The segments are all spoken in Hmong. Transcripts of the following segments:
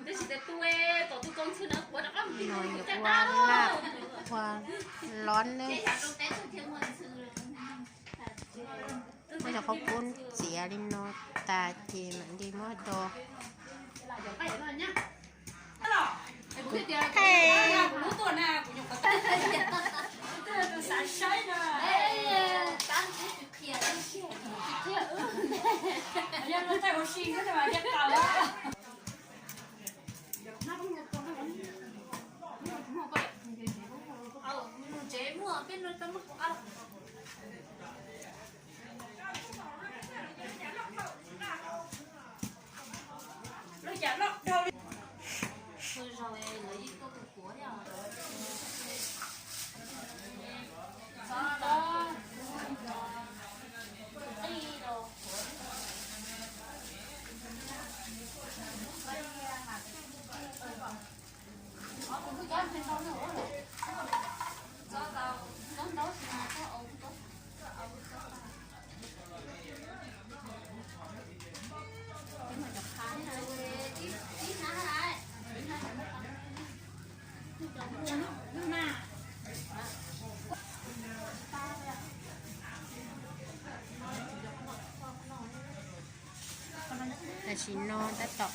Tus no yuav ua laj ua lov ne. Muab cov qhaub koob txiav li no tas ces mam li muab do. Kuv thaij. Tam sim no tab tom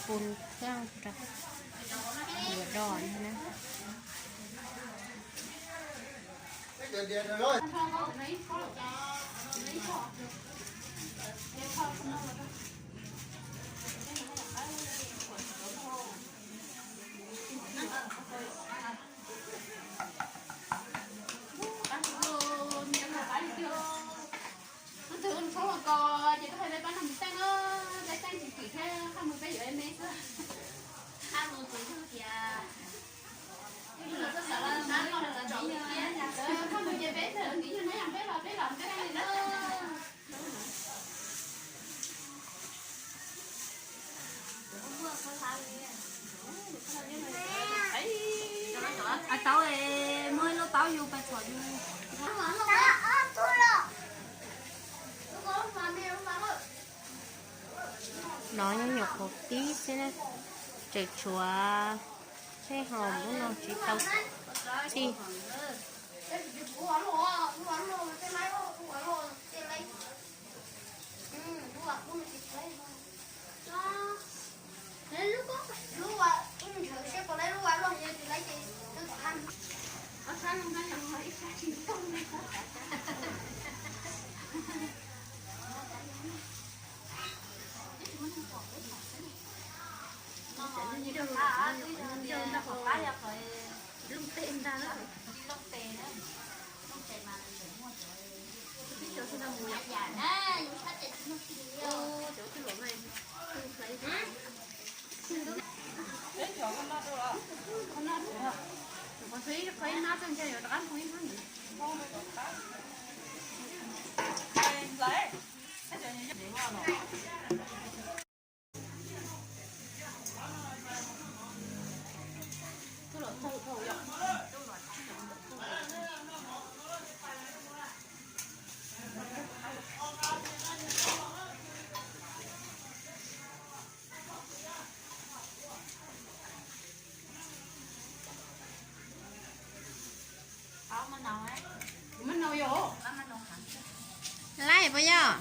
pun kheej rau yuav do na. Tus ntxhab los ko ces koj hais peb pab nrog mus xeej na, peb xeej tsis txim thiab qhaj mus peb yuav me xwb. Qhaj mus tus yug tias, qhaj mus ces peb txawm ntiv yug na, yog peb los peb los peb xeej li na. Tau, muaj ib lub taub yug pais txhom yug. No nyob nyuam qhuav pib xwb na, tseem tshuav tej hom ub no tsis tau txhij. Laib puas yog?